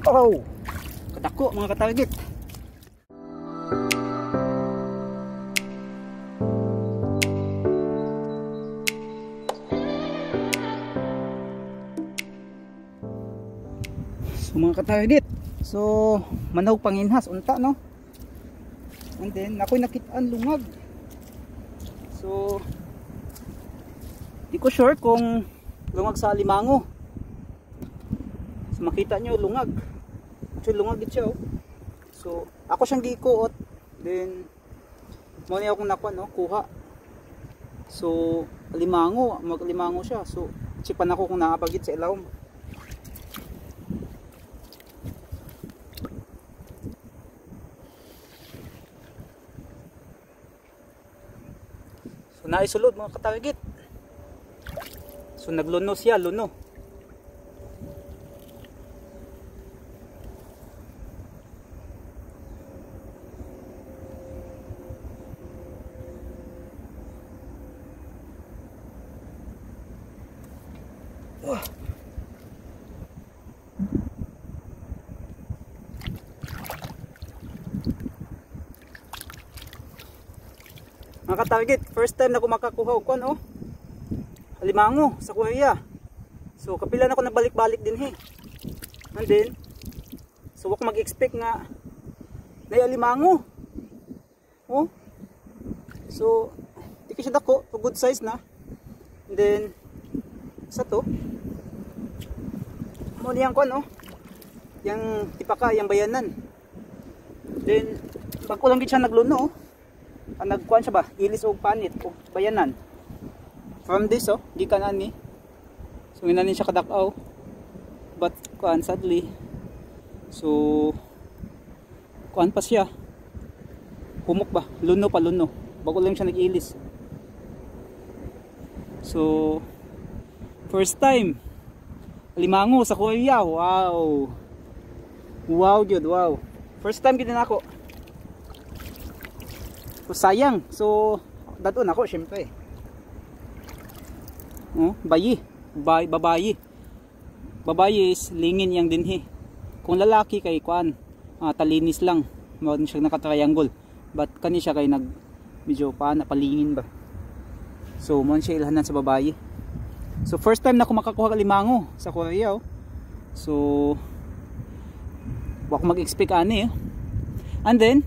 Oh! Kadako mga katarget. So mga katarget, so manahog panginhas unta, no? And then ako'y nakitaan lungag. So di ko sure kung lungag sa alimango. So makita nyo lungag. Actually lungag gid siya, oh. So ako siyang gikuot, then mo niya akong nakuha, no, kuha. So alimango, maglimango siya. So chipan ako kung naapagit sa ilawom. So naisulod mga katarget. So nagluno siya, luno. Wah. Mga katarget, first time na ako makakuha og kuan, oh. Alimango sa Korea. So kapila na ako nagbalik-balik din he. And then so wag mag-expect nga nay alimango. Oh. So di ko siya dako, good size na. And then sa to mo niyang kuan, oh. Yang tipaka, yang bayanan. Then bag-o lang gid siya nagluno, oh. Nagkuan siya ba? Ilis og panit og bayanan. From this, oh, gikan ani. So nginanin siya kadakaw. But kuan sadly. So kuan pa siya. Humok ba? Luno pa, luno. Bago lang siya nag-ilis. So first time alimango sa Korea. Wow. Wow gyud, wow. First time gid na ako. So sayang. So dadon ako syempre. Oh, bayi, babayi. Babayi is lingin yang dinhi. Kung lalaki kay kuan, talinis lang. Mo siya naka-triangle. But kani siya kay nag medyo pa napalingin ba. So mo siya ilhanan sa babayi. So first time na ako makakuha alimango sa Korea, oh. So wa ko mag-expect ani, eh. And then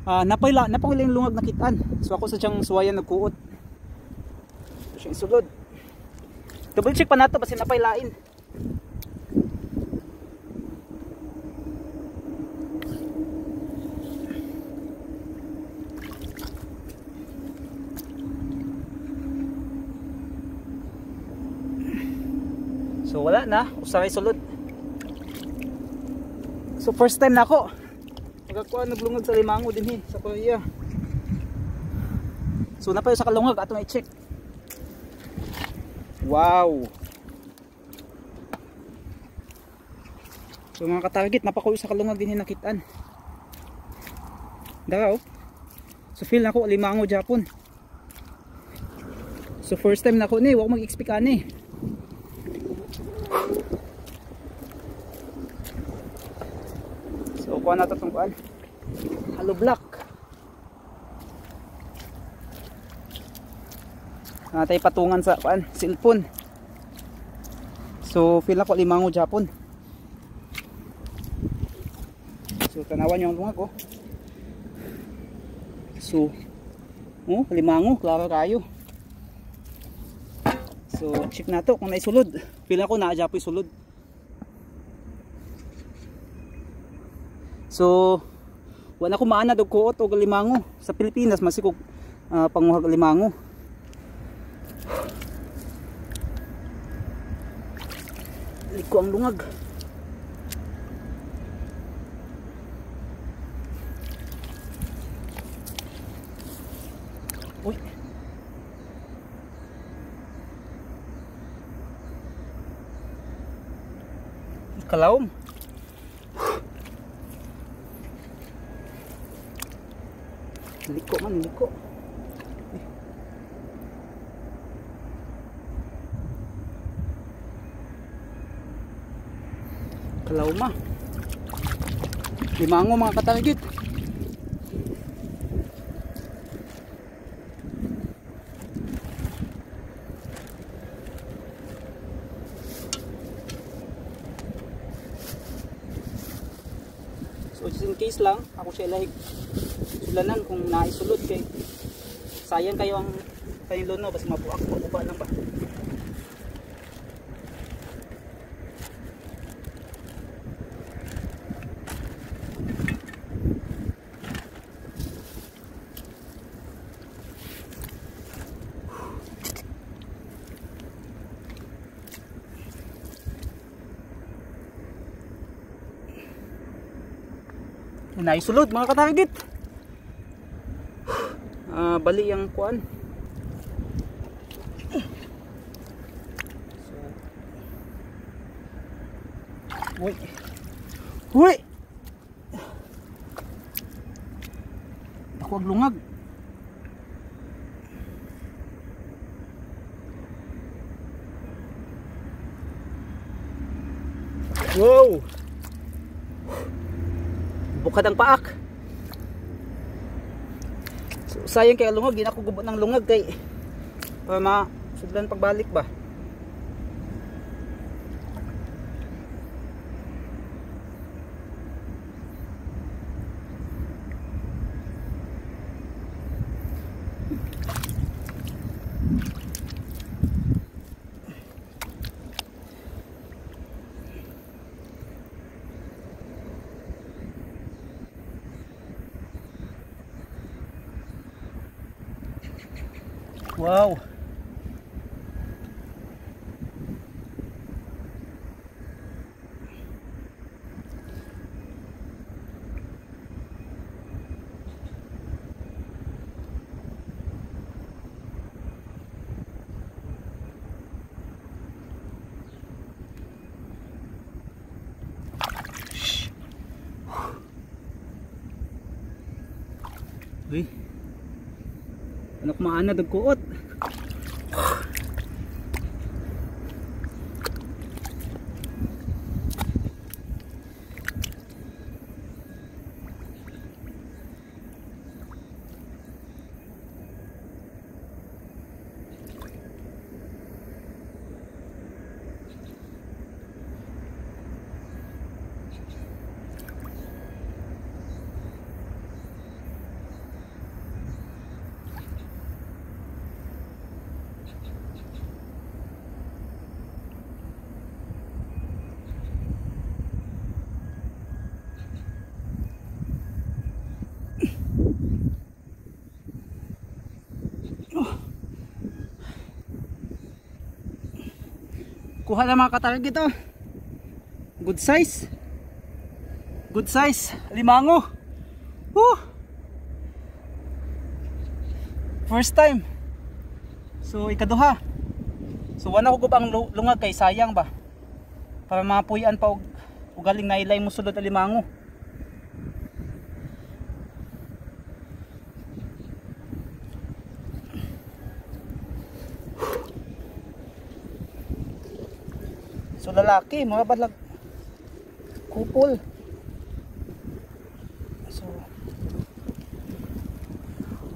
napayla napakila yung lungag nakitaan. So ako sa siyang suwayan nagkuot. So siyang isulod. Double check pa nato basta napaylain. So wala na, usahay sulod. So first time na ako nagakuha naglungag sa limango dinhi sa Korea. So napayo sa kalungag atong i-check. Wow. So mga katarget, napakuyo sa kalungag dinhi nakitaan. Dara, oh. So feel nako limango Japon. So first time nako ni, wa ko mag-expect ani. So kuha na to tong kuan. Hollow block. Natay patungan sa kuan, cellphone. So feel ako limango Japon. So tanawan niyo ang lungag, oh. So oh, limango, klaro kayo. So check na to kung naisulod. Feel ako naa Japoy sulod. So wala ko maanad og kuot og limango sa Pilipinas, masikog panguhag limango. Liko ang lungag. Uy. Kalawom. Liko man, liko. Kalauma. Limango mga katarget. So just in case lang, ako siya ilahig sulanan kung naisulod kay sayang kayo ang kanyang luno, basta mabuak, mabuba lang ba. Naisulod mga katarget. Bali ang kuan. So, uy. Uy. Ako ang lungag. Wow. Bukad ang paak. So, sayang kay lungag, di na ako gubo ng lungag kay para masudlan pagbalik ba. Wow. Uy. Ano kumaana dagkuot? Kuha na mga katarget oh. Good size. Good size. Limango. Woo! First time. So ikaduha. So wala ko gubang lungag kay sayang ba. Para mapuyan pa og ugaling nailay mo sulod alimango. So lalaki, mga balag kupol. So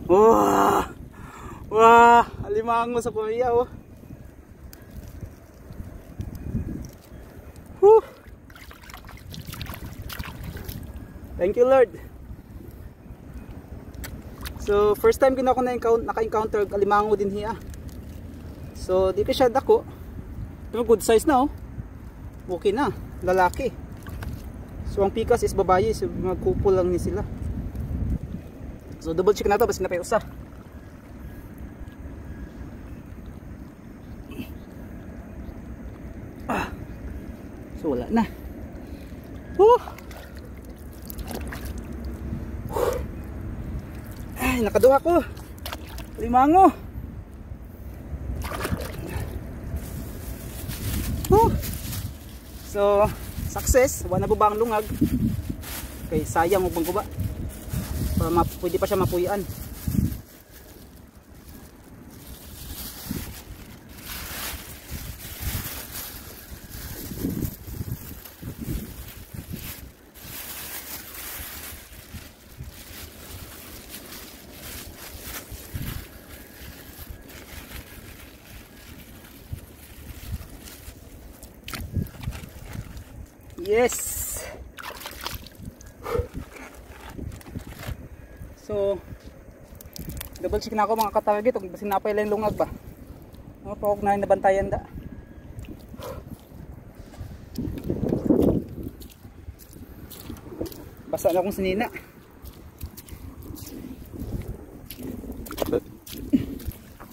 wah! Wah, alimango sa Korea oh. Whew. Thank you Lord. So first time gina ako naka-encounter alimango din hiya. So di ko siya dako. Pero good size na oh. Okay na, lalaki. So ang pikas is babae, so magkupo lang ni sila. So double check na to, basta napay usa. Ah. So wala na. Woo! Ay, nakaduha ko. Limango. Woo! So success, wala na ba ang lungag. Okay, sayang ug bangguba. Para pwede pa siya mapuyan. Yes. So double check na ako mga katarget kung basin napay lang lungag ba. Ano pa og na nabantayan da. Basa na akong sinina.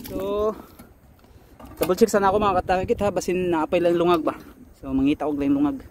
So double check sana ako mga katarget ha, basin naapay lang lungag ba. So mangita og lang lungag.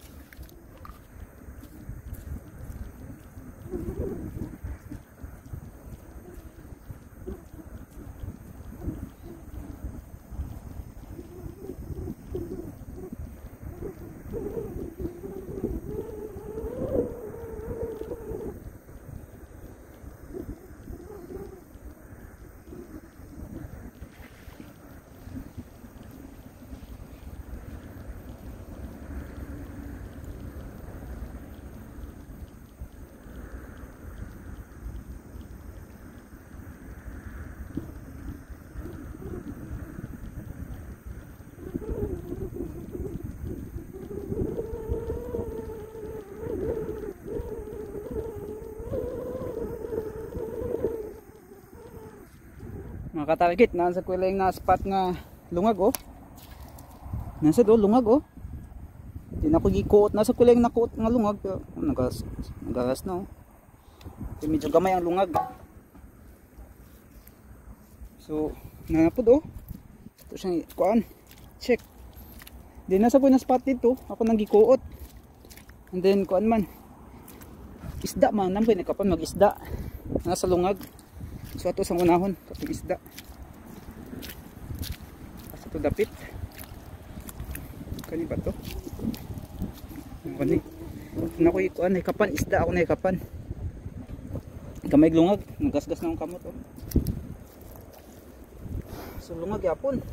Mga katarget, nasa kulang na spot nga lungag oh. Nasa do lungag oh. Di na ko gikuot, nasa kulang na kuot nga lungag pero oh, nagaras na oh. Kaya medyo gamay ang lungag. So, nanapod oh. Ito siyang kuan. Check. Di nasa ko na spot dito, ako nang gikuot. And then kuan man. Isda man, nampoy nakapan mag-isda. Nasa lungag. So ato sang unahon katong isda. Asa to dapit? Kani ba to? Kani. Nako ikuan hikapan isda ako na hikapan. Gamay lungag, nagasgas na akong kamot oh. So lungag yapon.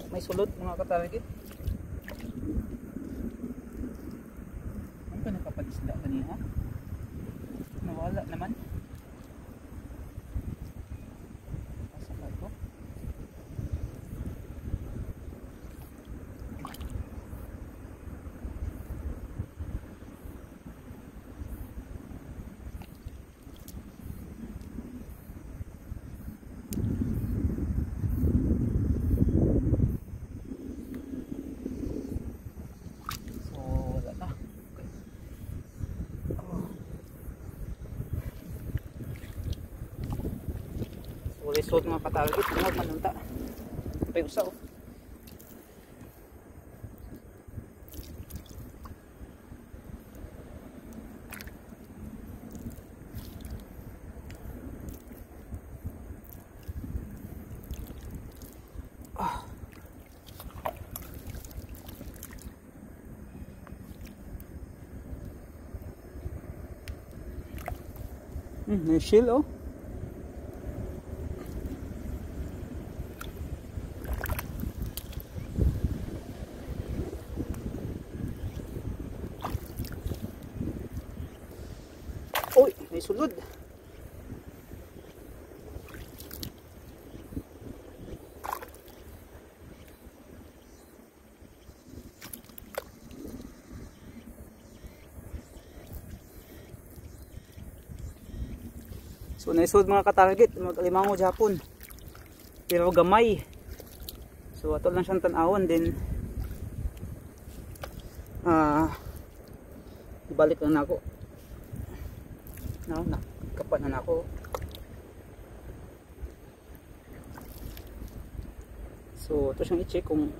May sulod mga katarget. Ano ba nakapagisda kanina? Nawala naman. Asa ba ito? Lisod mga katarget, lungag manunta. Pay usa oh. Ah. May shell oh. Uy, may sulod. So naisod mga katarget, mag-alimango Japon. Pero gamay. So ato lang siyang tan-awon din. Ibalik lang nako. No, nakapan na nako. So ito siyang i-check kung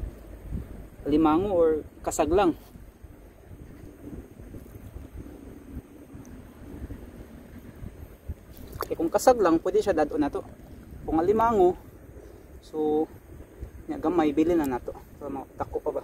alimango or kasag lang. Kaya kung kasag lang, pwede siya dadon na to. Kung alimango, so nya gamay, bili na nato. So dako pa ba?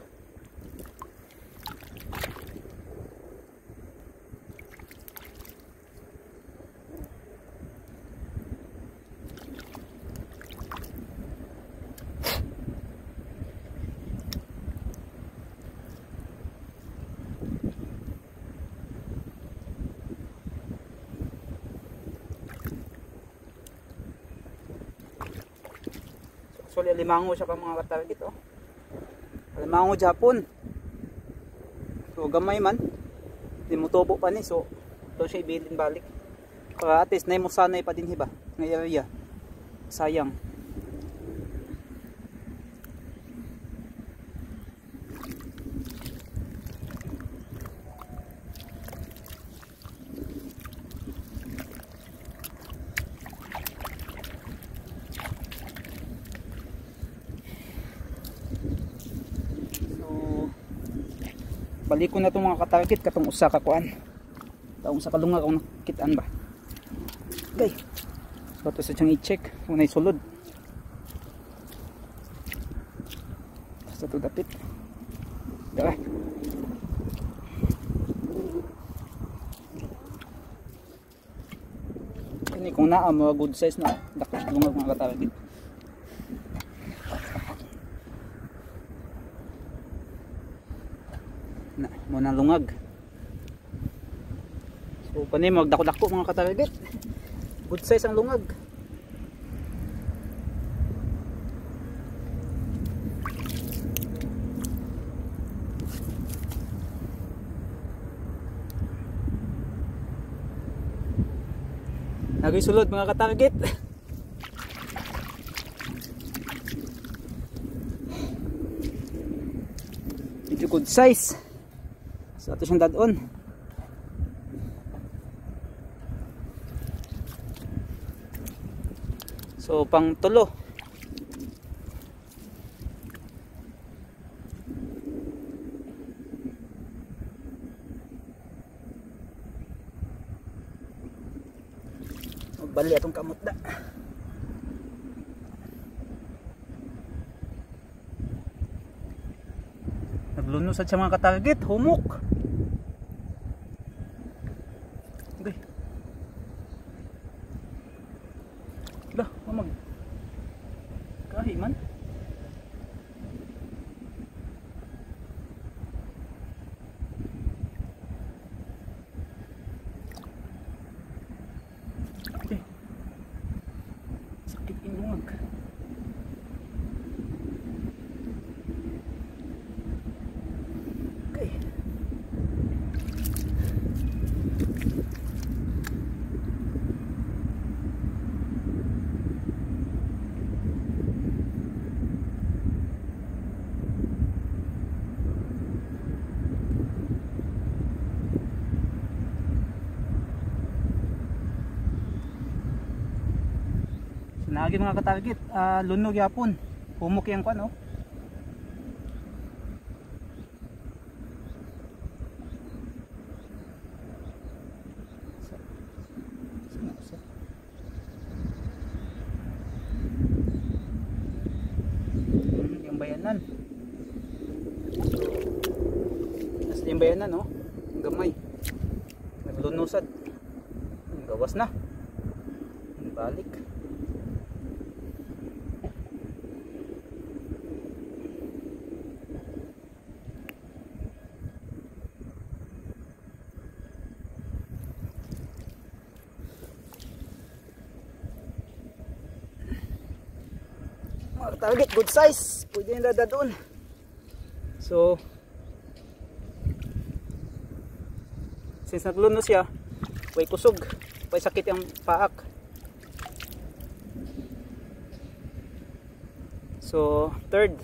Actually, alimango siya pa mga katarget, oh. Alimango Japon. So gamay man, di mo tubo pa ni, so ito siya ibilin balik. Para at least na mo sanay pa din hiba ng area. Sayang. Balik ko na itong mga katarget katong usa ka kuan. Taong sa kalunga kung nakitaan ba. Okay. So ito sa siyang i-check kung naisulod. Sulod. Sa ito dapit. Dara. Kani kung naa mga good size na dako sa lunga mga katarget. Na, muna lungag. So panay magdako-dako mga katarget. Good size ang lungag. Nagay sulod mga katarget. Medyo good size. So ato siyang dadon. So pang tulo. Magbali atong kamot da. Naglunos sa mga katarget, humok. Okay. Lah, mamag. Kahi man. Okay. Sakit yung lungag. Okay. Nagi mga katarget, lunog yapon. Humok yang kuan, oh. Yung bayanan. Nasa yung bayanan, oh. Ang gamay. Naglunusad. Gawas na. Balik. Target, good size, pwede nila doon. So since naglunos siya, way kusog, way sakit ang paak. So third.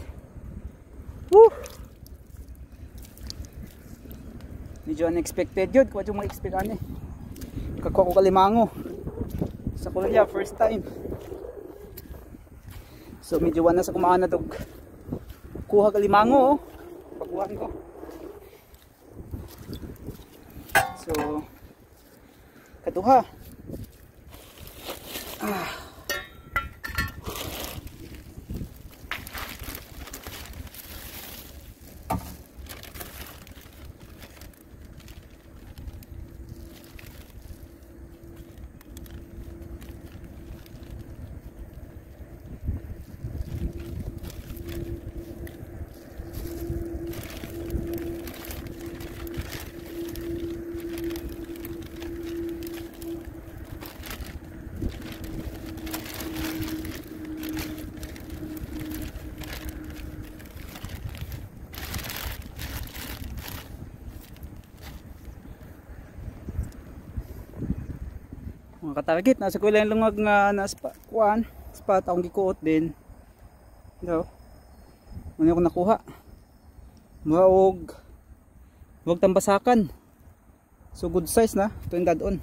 Woo! Medyo unexpected yun, kuha yung ma-expect ani. Kakuha ko kalimango sa Korea, first time. So medyo wala sa kumaan na dog Kuha kalimango oh. Pagkuhan ko. So kaduha. Mga katarget, nasa kulay lungag nga na kuan spot akong gikuot din. Daw. Ano ako nakuha? Mura og wag tambasakan. So good size na, ito yung dadon.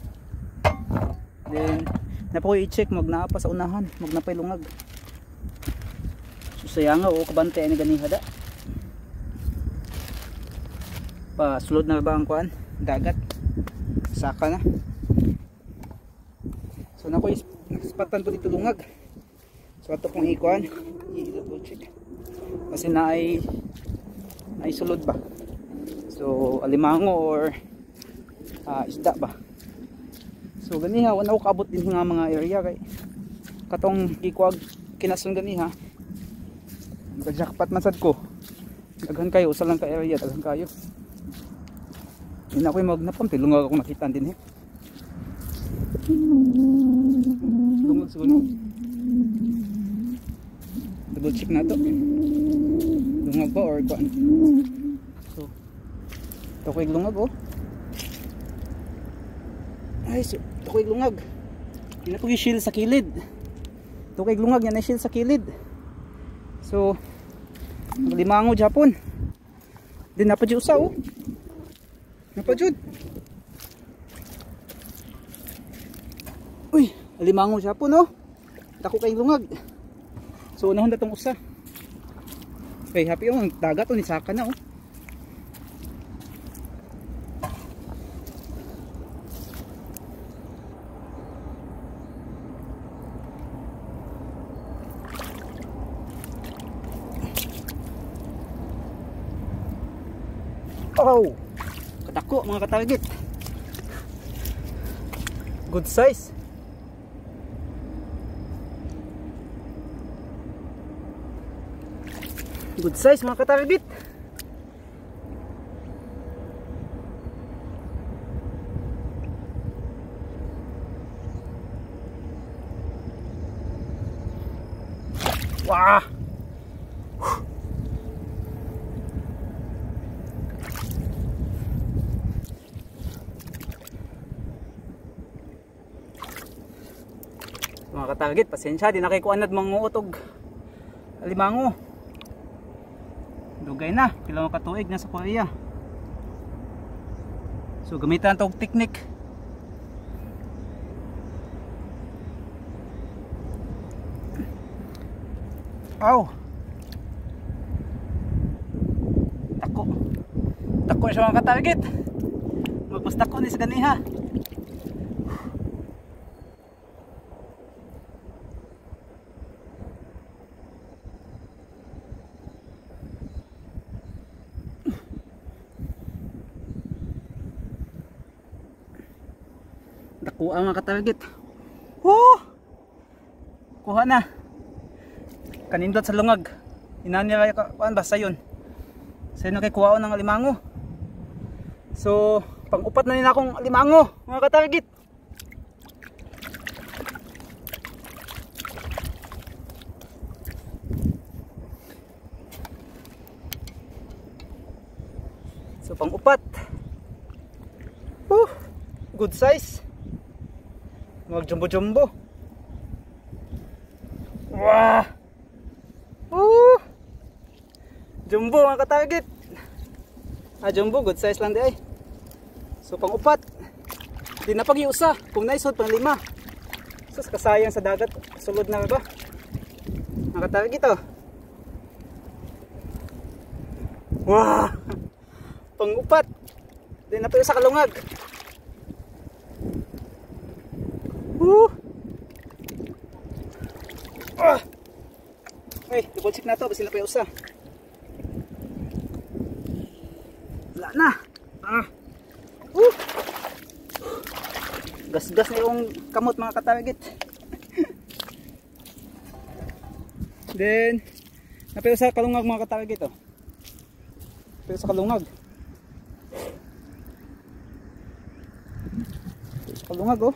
Then napa ko i-check mag naa pa sa unahan, mag napay lungag. So sayang nga o kabante ani ganiha da. Pa sulod na ba ang kuan? Dagat. Saka na. So nako spatan po dito lungag. So ato pong ikuan, i-double check. Kasi na ay sulod ba. So alimango or isda ba. So ganiha wala ko kaabot din nga mga area kay katong gikuag kinason ganiha. Naka-jackpot man sad ko. Daghan kayo, usa lang ka area, daghan kayo. Ina ko magnapam lungag ako nakita din eh. Lungag siguro. Double check na to. Lungag ba or kuan? So ito ko'y lungag oh. Ay, so, ito ko'y lungag. Yan na po yung shield sa kilid. Ito ko'y lungag, yan na shield sa kilid. So limango Japon. Din napa jud usa oh. Napa jud. Uy, alimango Japon oh. Dako kay lungag. So unahon na tong usa. Okay, happy oh, dagat oh ni saka na oh. Oh, kadako mga katarget. Good size. Good size mga katarget. Wah. Mga katarget, pasensya, di na kay kuanad manguot og alimango. Dugay na, pila ka tuig na sa Korea. So gamitan to og technique. Aw. Dako. Dako siya mga katarget. Magpastako ni sa ganiha. Nakuha mga katarget. Woo! Kuha na. Kanindot sa lungag. Inani ra kuan basta yun. Sayo na kay kuhaon ng alimango. So, pang-upat na nila akong alimango mga katarget. So, pang-upat. Woo! Good size. Mag jumbo-jumbo. Wah! Woo! Jumbo mga katarget. Ah, jumbo, good size lang di ay. So pang-upat. Di na pag-iusa. Kung naisod, pang-lima. So kasayang sa dagat. Sulod na ba? Mga katarget oh. Wow! Pangupat. Then napay usa ka lungag. Woo! Ah! Ay, double check na to, basta napay usa. Wala na. Ah. Woo! Gasgas na yung kamot mga katarget. Then napay usa ka lungag mga katarget oh. Pero sa kalungag. Kalungag oh.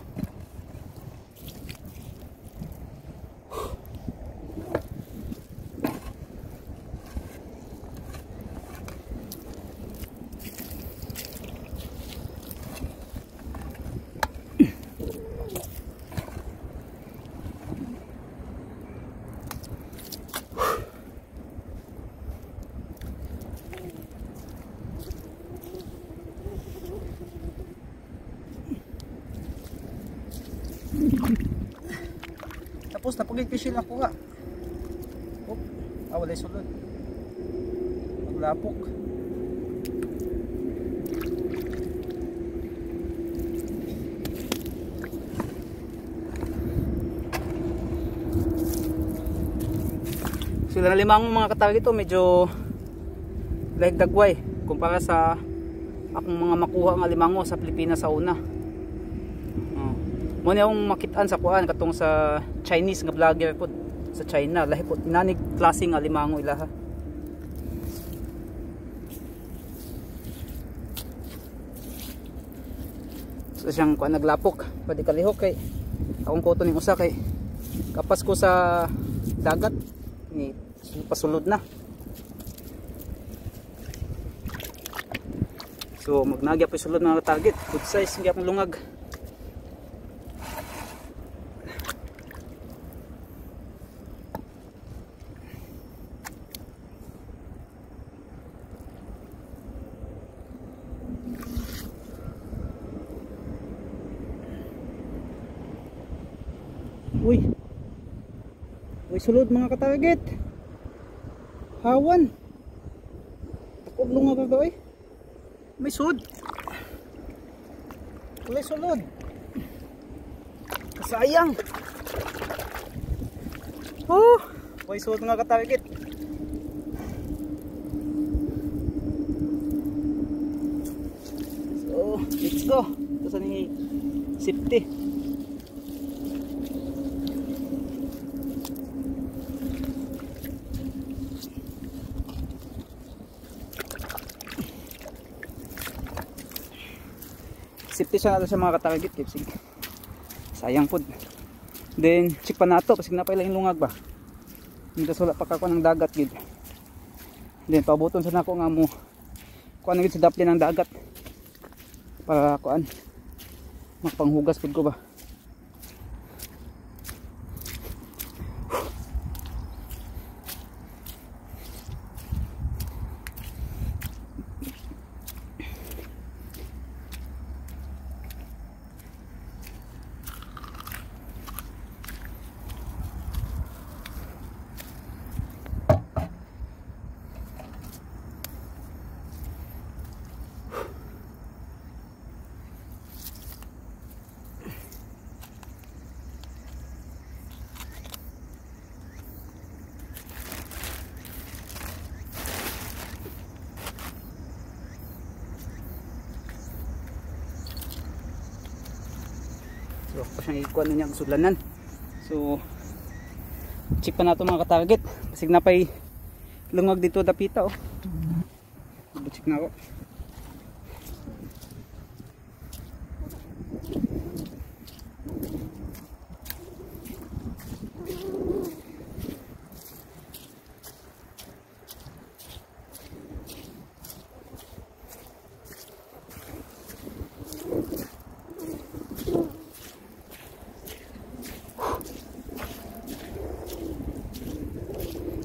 Tapos napugay fish na kuha. Oh, walay sulod. Maglapok. Sila na limang mga katarget ito, medyo like dagway kumpara sa akong mga makuha nga limango sa Pilipinas sa una. Mo ni akong makitaan sa kuan katong sa Chinese nga vlogger pod sa China, lahi pod inanig klase nga limango ilaha. So siyang kuan naglapok, pwede kalihok kay akong kuto ning usa kay kapas ko sa dagat ni pasulod na. So magnagya pa sulod mga target, good size gyapon lungag. Uy. Uy, sulod mga katarget. Hawan. Takog lungag ka oy. May sud. Ulay sulod. Kasayang. Oh, uy sulod mga katarget. So, let's go. Ito sa ni safety. Safety siya nato sa mga katarget kay sige. Sayang pod. Then check pa nato kasi napay lang lungag ba. Hindi wala pa kako ng dagat gid. Then pabuton sa nako nga mo kuan gid sa dapli ng dagat para kuan makpanghugas pud ko ba. So ako siyang ikuan niya ang sudlanan. So check pa nato mga katarget. Basig napay lungag dito dapita oh. Check na ako.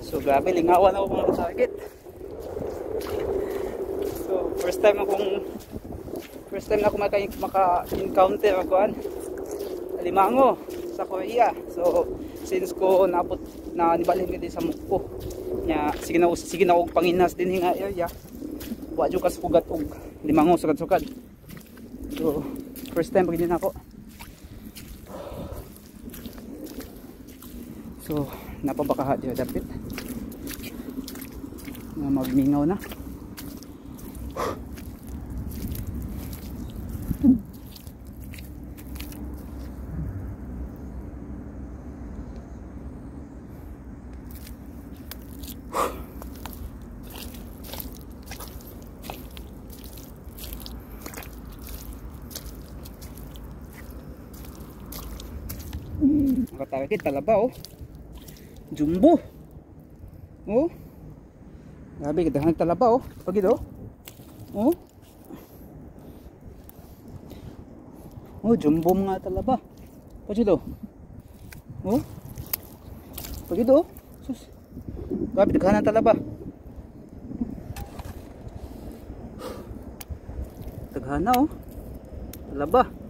So grabe, lingawan ako mga target. So first time na ako maka-encounter ako alimango sa Korea. So since ko naabot na nibalhin ko din sa Mukpo. Nya sige na og panginas din nga area. Wa jud kasugat og limango sukad-sukad. So first time pag din ako. So napabakaha diha dapit. Nga magmingaw na. Nakatarget talaba oh. Jumbo. Oh. Grabe kadaghan talaba oh. Pagid oh. Oh. Oh, jumbo mga talaba. Pagid oh. Oh. Pagid oh. Sus. Grabe daghan ang talaba. Daghan na oh. Talaba.